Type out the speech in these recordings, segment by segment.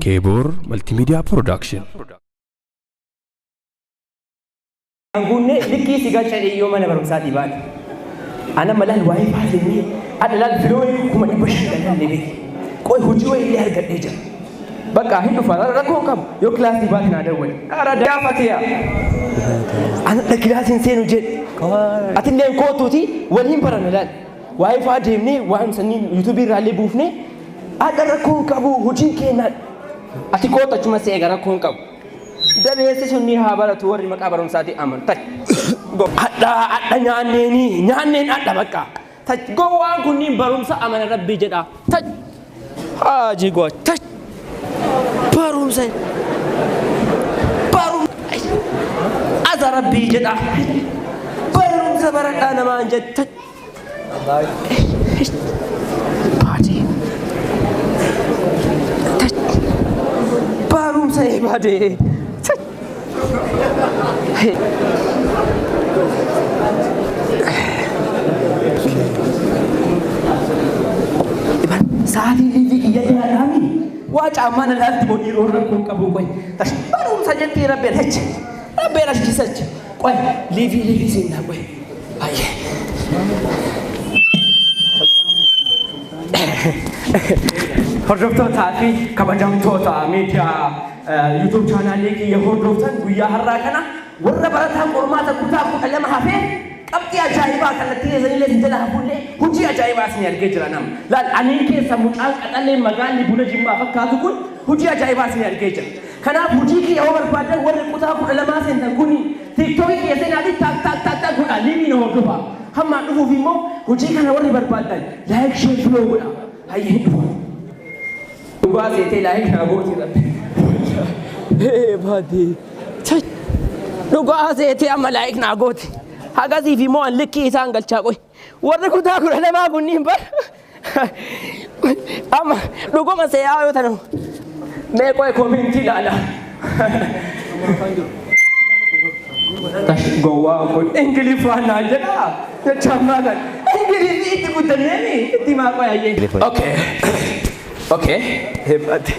Keebor Multimedia Production. Guunnee likkii si galcha dhiyyoo mana barumsaatii baate. Ana malaan waa'ee baasennee adda laal filooyii 500,000 galannee beeki. Qoy hojii wayii illee argadhee jira. Bakka hin dhufa rakkoo hin qabu yoo kilaasii baate naa dawwali. Ara gaafa kiyya. Ana dha kilaasiin seenu jedhe. Atillee kootuuti waliin baranna laal. Waa'ee fa'aa deemnee waan sanii yuutuubii irraallee buufnee adda rakkoo hin qabu hojiin keenyaadha. Ati kootu achuma si eega rakkoo hin qabu. Dabeessi sun ni haa baratu warri maqaa barumsaatii amanu. Tach. Adha adha nyaanneeni nyaanneen adha bakka. Tach gowwaan kunniin barumsa amana rabbii jedha. Tach. Haajii gowwaa. Tach. Barumsa. Barumsa. Aza rabbii jedha. Barumsa baradhaa namaan jedhe. Tach. Baadee. Tach. Barumsa baadee. Tach. Sa'aatii liivii kiyya dhiyaadhaami. Waa caammaa na laalti moo dhiiroo rakkoo hin qabu qoy. Barumsa jettee rabbeen achi. Rabbeen achi. Qoy liivii liivii seennaa qoy. Baay'ee. Hordoftootaa fi kabajamtoota miidiyaa YouTube chaanaalii kiyya hordoftan, guyyaa har'aa kana warra barataa qormaata kutaa 12 hafee qabxii ajaa'ibaa kallattii keessanillee isin jala hafuullee hojii ajaa'ibaa isin argee jira nama. Laal, aniin keessa mucaan qaxalleen magaalli buna jimmaa fakkaatu kun hojii ajaa'ibaa isin argee jira. Kanaaf hojii kiyya yoo barbaadan, warri kutaa 12 seentan kuni TikTokii kiyya seenaatii taak taak taak taak godhaa, liivii na hordofaa. Hammaan dhufuuf immoo hojii kana warri barbaadan like, share, follow godhaa. Hayyee, hin dhufa. Dhugaa seetee like naa gooti rabbi. Baadii. Dhugaa seetee amma like naa gooti. Hagasiif immoo an likkii isaan galchaa qoy. Warri kutaa 12 kunniin bar. Amma dhuguma seeyaa yoo tanu mee qoy koomentii ilaala. Tash, gowwaa kun Ingiliffaan naan jedhaa jecha ammaa kan Ingilizii itti guddanneemi itti himaa qoy hayyee. Okay. Okay. Hebbate.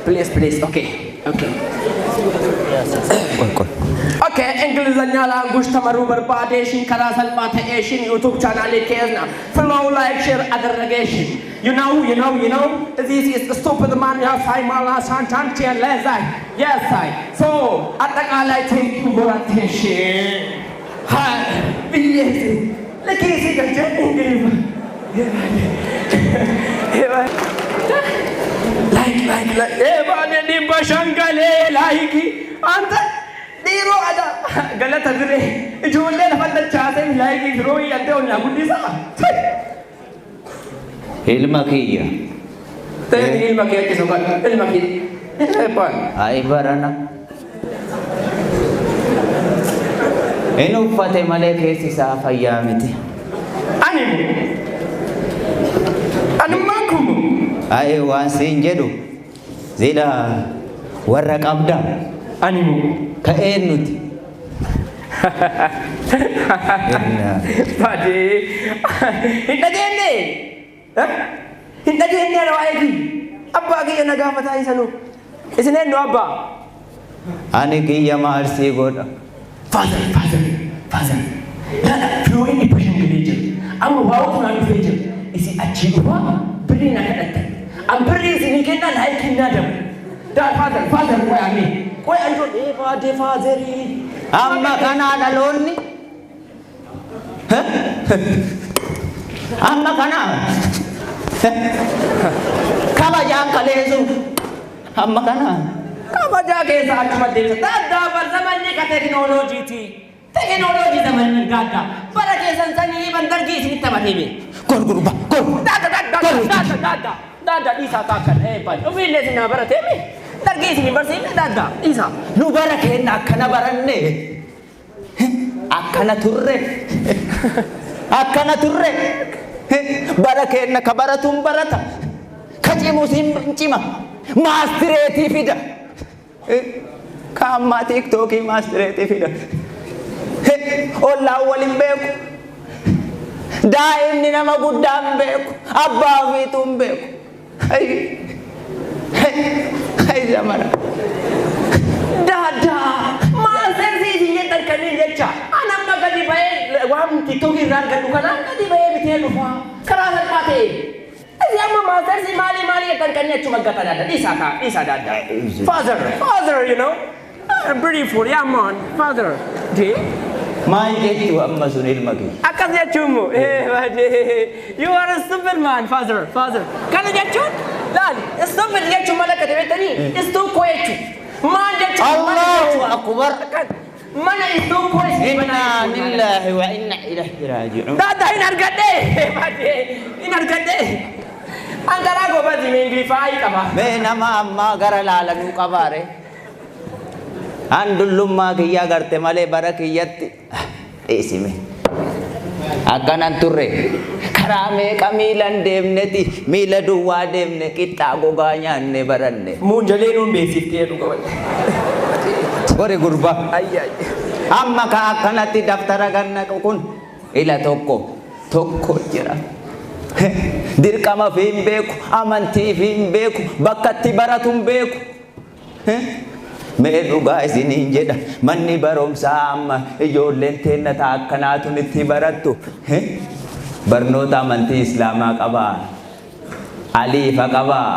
Please, please. Okay. Okay. Okay, እንግሊዝኛ language ተመሩ barbaadeshin karaa salphaa ta'eeshin YouTube chaanaalii keenya follow, like, share አደረገሽን. You know, you know, you know, this is stupid man. Yes, I mala santantian lezai. Yes, I so አጠቃላይ thank you for attention. Hi ብዬ ለኬሲ ገልቼ እንግሊዝ like, like, like ebaane 500 galee like አንተ dhiiroo ada galata diree ijoollee lafa dachaasee like firoo yaddee onnaa guddisaa. Ilma kiyya. Ta'e, ilma kee achi soqan ilma kee. Eebbaan. Ay barana. Inni uffate malee keessi isaa fayyaa miti. Ani anummaan kun Ay, waan siin jedhu zila warra qabda. Ani moo Ka eenyuti? Baadee, hin dhageenye, hin dhageenye. Ana waa'ee kiyya abbaa kiyya na gaafataa isanuu isin eenyu abbaa? Ani kiyya maal sii godha? Father, father, father. Lala, firooyin 500 galee jira. Amma waa'utu naa dhufee jira. Isin achii dhufaa birrii na kadhattan. An birrii isinii kennaa, like kennaa dabu. Daa father, father, qoy amee. Qoy anjoo deefaa fatherii. Amma kanaa dhaloonni. Amma kanaa. Kabajaan kaleessu. Amma kanaa. Kabajaa keessa achuma deemsa. Daaddaa bar zamanni ka teekinooloojiiti. Teekinooloojii zamanni daaddaa. Bara keessan sanii bandargii isinitti taphatee bee. Gor gurba gor. Daadda, daadda, daadda, daadda, daadda, dhiisaa kaakkan eebban. Ofiillee isin nama baratee bee. Dargii isin hin barsiifne, daaddaa dhiisaa. Nu bara keenya akkana baranne. Akkana turre. Akkana turre. Bara keenya ka baratuun barata. Ka cimus hin cima. Maastireetii fida. Ka ammaa TikTokii maastireetii fida. Ollaan waliin beeku. Daa'imni nama guddaa hin beeku. Abbaa ofiituu hin beeku. Hay zamana. Daadaa maal seensii isin jettan kanneen jecha an amma gadi ba'ee waan TikTok irraa argadhu kanaan gadi ba'ee bitee dhufa karaa salphaa ta'e. Isin amma maastersii maalii maalii jettan kanneen achuma gatan adda dhiisaa kaa dhiisaa daaddaa. Father, father, you know. Beautiful, yeah man, father. Dee? Maal jechuu amma sun ilma kiyya? Akkas jechuun moo? You are a stupid man, father, father. Kana jechuun laal, stupid jechuun maal akka ta'e beektanii? Istuukkoo jechuun. Maal jechuun? Allahu akbar. Mana istuukkoo Inna lillahi wa inna ilaihi raaji'uun. Daaddaa hin argadhee! Hin argadhee! An karaa gobaati mee Ingiliffaa ayi qaba. Mee nama ammaa gara laalanuu qabaare. An dullummaa kiyyaa garte malee bara kiyyatti dhiisime. Akkanan turre karaa meeqa miilan deemneti miila duwwaa deemne qixxaa gogaa nyaanne baranne. Muunjalee nuun beeksiftee dhuga wal. Gori gurbaa. Ayyaay. Amma ka akkanatti daftara gannaqu kun ila tokko tokko jira. Dirqama fi hin beeku, amantii fi hin beeku, bakka itti baratu hin beeku. Mee dhugaa isiniin jedha manni barumsaa amma ijoolleen teenna ta'a akkanaatu itti barattu. Barnoota amantii Islaamaa qabaa. Aliifa qabaa.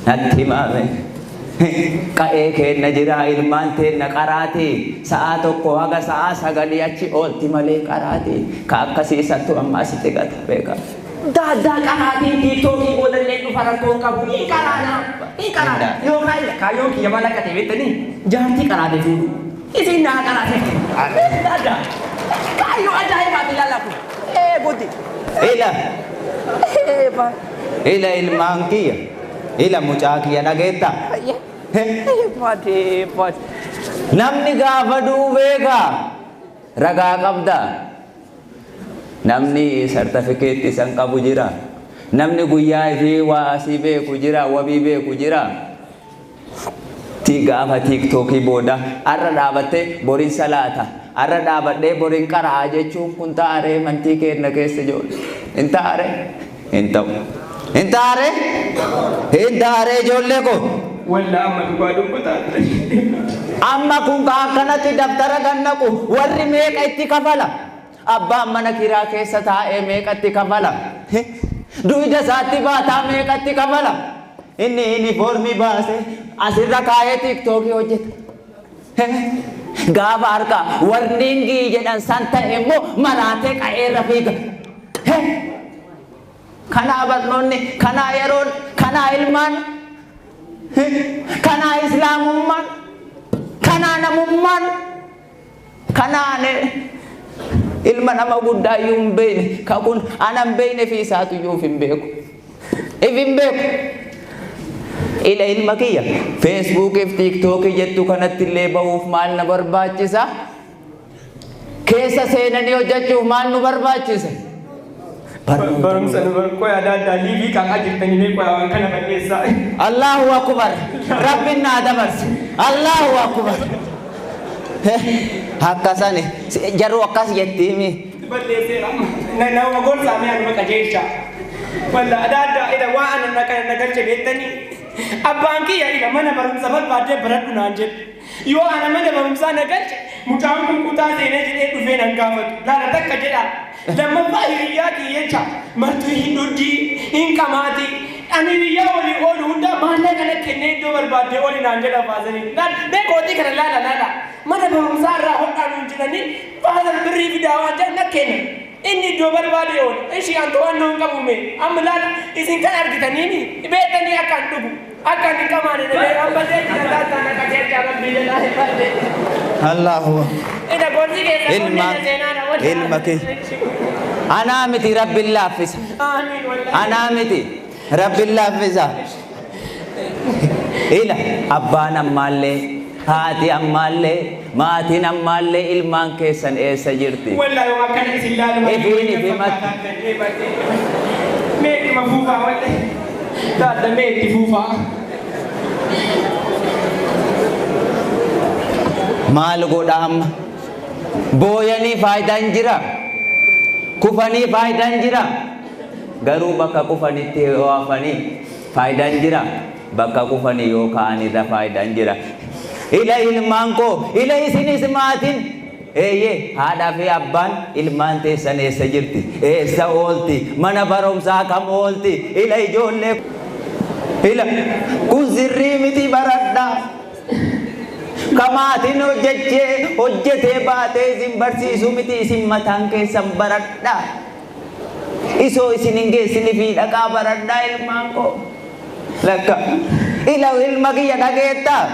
Natti himame. Qa'ee keenna jira ilmaan teenna qaraati. Sa'aa 1 haga sa'aa 9 achi oolti malee qaraati. Ka akkasiisattu amma asitti gata beeka. Daaddaa qaraatiin TikTokii boodallee dhufa rakkoo qabu. Hin qaraana. Hin qaraana. Yookaan kaayyoon kiyya maal akka ta'e beektanii jaartii qaraate fuudhu. Isin naa qaraate. Daaddaa. Kaayyoo ajaa'ibaati ilaala kun. Ee guddi. Ila. Ee ba. Ila ilmaan kiyya. Ila mucaa kiyya dhageetta. Baatee baate. Namni gaafa du'u beekaa. Ragaa qabda. Namni sartifikeetti san qabu jira. Namni guyyaa fi waa asii beeku jira, wabii beeku jira. Ti gaafa TikTokii booda har'a dhaabattee boriin salaata. Har'a dhaabadhee boriin qaraa jechuun kun taaree mantii keenya keessa ijoollee. Hin taaree? Hin ta'u. Hin taaree? Hin taaree ijoollee koo. Walla amma dhugaa dubbataa. Amma kun ka akkanatti daftara gannaqu warri meeqa itti kafala? Abbaan mana kiraa keessa taa'ee meeqa itti kafala? Duyda isaatti baataa meeqa itti kafala? Inni yuunifoormii baasee asirra kaa'ee TikTokii hojjeta. Gaafa harka warniingii jedhan san ta'e immoo maraatee qa'eerra fiiga. Kanaa barnoonni, kanaa yeroon, kanaa ilmaan, kanaa islaamummaan, kanaa namummaan, kanaa ilma nama guddaa iyyuu hin beekne ka kun ana hin beekne fi isaatu iyyuu hin beeku. If hin beeku. Ila ilma kiyya Feesbuukii fi TikTokii jettu kanatti illee bahuuf maal na barbaachisa? Keessa seenanii hojjechuuf maal nu barbaachisa? Barumsa nu qoya adda addaa liivii qaaqaa jirtanii mee qoya waan kana balleessaa. Allahu akbar. Rabbin naa dabarse. Allahu akbar. Akkasani jaruu akkas jettiimi. Balleesseera. Nama gorsaa mee anuma qajeelcha. Walla adda addaa ila waa ana kana na galche beektanii. Abbaan kiyya ila mana barumsa barbaaddee baradhu naan jedhe. Yoo ana mana barumsaa na galche mucaan kun kutaa seenee jedhee dhufee nan gaafatu. Laala takka jedha. Lammaffaa hiriyyaa kiyya jecha martuu hin dhuddii hin qamaati. Ani hiriyyaa walii oolu hunda maallaqa na kennee iddoo barbaaddee oli naan jedha faasanii. Laal mee kootii kana laala laala. Mana barumsaa irraa hodhaa nuun jedhanii faasan birrii fidaa waan jedhan na kenna. Inni iddoo barbaade oolu. Ishii an to'annoo hin qabu mee. Amma laala isin kan argitaniini beektanii akka an dhugu. Akka an hin qamaane jedhee amma jira taataa na qajeelchaa rabbii jedhaa hin badde. Allahu Ida gorsi keessa Ilma ilma kee. Anaa miti Rabbin laaffisa. Amiin wallahi. Anaa miti Rabbin laaffisa. Ila abbaan ammaallee haati ammaallee maatiin ammaallee ilmaan keessan eessa jirti? Wallahi waan akkana isin laalu. Ifiin ifimatti. Mee ittuma fuufaa wallahi. Taata mee itti fuufaa. Maal godha amma? Booyanii faayidaan jira? Kufanii faayidaan jira. Garuu bakka kufanitti yoo hafanii faayidaan jira. Bakka kufanii yoo ka'an irra faayidaan jira. Ila ilmaan koo, ila isinis maatiin. Eeyyee, haadhaa fi abbaan ilmaan teessan eessa jirti? Eessa oolti? Mana barumsaa kam oolti? Ila ijoollee. Ila kun sirrii miti baradhaa. Kamaatiin hojjechee hojjetee baatee isin barsiisuu miti, isin mataan keessan baradhaa. Isoo isin hin geessini fi dhaqaa baradhaa ilmaan koo. Lakka ila ilma kiyya dhageettaa?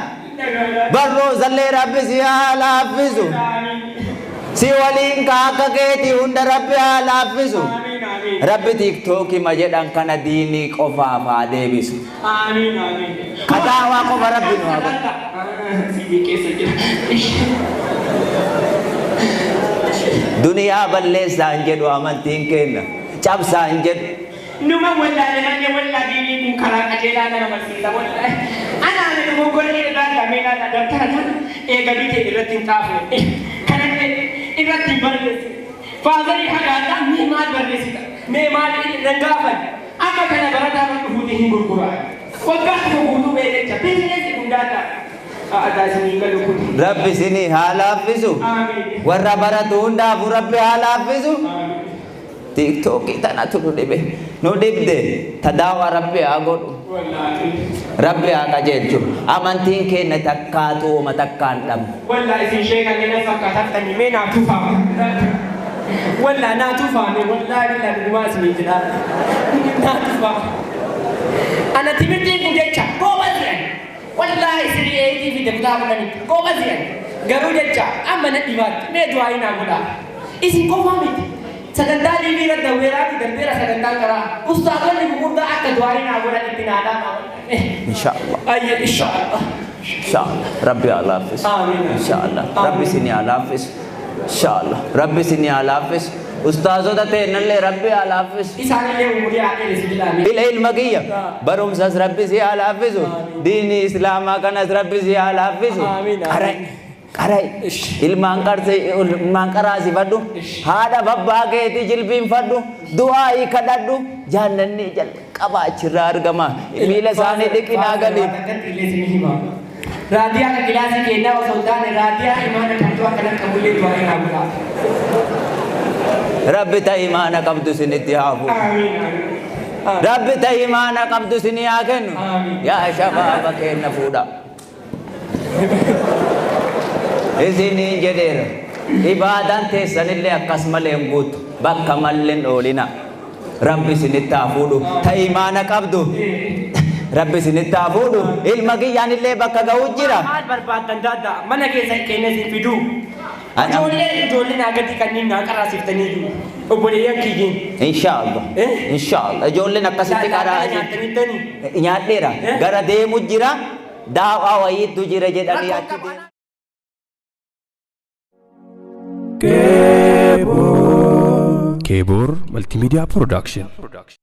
Barroosallee Rabbi si haa laaffisu. Si waliin ka akka keetii hunda Rabbi haa laaffisu. Rabbi TikTokii ma jedhan kana diinii qofaaf haa deebisu. Amiin amiin. Kataawaa qofa Rabbi nu haa godhu. Sibii keessa jira. Duniyaa balleessaa hin jedhu amantiin keenya. Cabsaa hin jedhu. Numa wallaalee malee wallaa diinii kun karaa qajeelaa nama barsiisa wallaahi. Anaa ani dogoggora irraa lamee laata dabtara kana eega bitee irratti hin xaafne. Kanallee irratti hin barreessine. Faazarii hagaadhaa mee maal barreessita? Mee maal nan gaafan? Amma kana barataa kan dhufuuti hin gurguraa. Waggaa tokko guutuu bee jecha biizinesi hundaa ta'a. Aadaa isinii galu kun. Rabbi isinii haa laaffisu. Amiin. Warra baratu hundaafuu Rabbi haa laaffisu. Amiin. TikTokii tanatu nu dhibe. Nu dhibde tadaawaa Rabbi haa godhu. Wallaahi. Rabbi haa qajeelchu. Amantiin keenya takkaatu uma takkaan dhabnu. Wallaahi isin sheeka keenya fakkaatattanii mee naa tufaame. Wallaahi naa tufaame wallaahi billaa dhugumaa isinii jedha. Naa tufaame. Ana timirtiin kun jecha gooba si'an. Wallaahi isinii eeyitii fi kutaa kudhanii gooba si'an. Garuu jecha amma na dhibaatti mee du'aa naa godhaa. Isin qofaa miti. Sagantaa liivii irra dawweeraati darbeera sagantaan karaa. Ustaazonni gurguddaa akka du'aa naa godhan itti naa dhaamaa. Inshaallah. Ayye inshaallah. Inshaallah. Rabbi haa laaffisu. Amiin. Inshaallah. Rabbi isinii haa laaffisu. Inshaallah. Rabbi isinii haa laaffisu. Ustaazota teennallee Rabbi haa laaffisu. Isaanillee umurii haa dheeressu jedhame. Ila ilma kiyya barumsas Rabbi si haa laaffisu. Diinii Islaamaa kanas Rabbi si haa laaffisu. Amiin, amiin. Qarai. Qarai. Ish. Ilmaan qarse ilmaan qaraasifadhu. Ish. Haadha babbaa keetii jilbiinfadhu. Du'aa'ii kadhadhu. Jaallanni jalqaba achirraa argama. Miila isaanii dhiqinaa gali. Raadiyaa akka kilaasii kennaa osoo hin taane raadiyaa imaana qabdu akka nan qabullee du'aa naa godhaa. Rabbi ta imaana qabdu isinitti haa fuudhu. Amiin amiin. Rabbi ta imaana qabdu isinii haa kennu. Amiin. Yaa shabaaba kenna fuudha. Isiniin jedheera. Ibaadaan teessanillee akkas malee hin guutu. Bakka mallee hin oolina. Rabbi isinitti haa fuudhu. Ta imaana qabdu. Rabbi isinitti haa fuudhu. Ilma kiyyaanillee bakka ga'u jira. Maal barbaaddan daaddaa mana keessa keenya isin fiduu. Ana- Ijoollee ijoollee naa gadi kanneen naa qaraasiftanii jiru. Obboleeyyan kiyyiin. Inshaallah. Eh? Inshaallah. Ijoolleen akkasitti qaraa. Nyaatanittanii. Nyaadheera. Eh? Gara deemu jira. Daawaa wayiitu jira jedhanii achi deemu. Keebor Multimedia Production.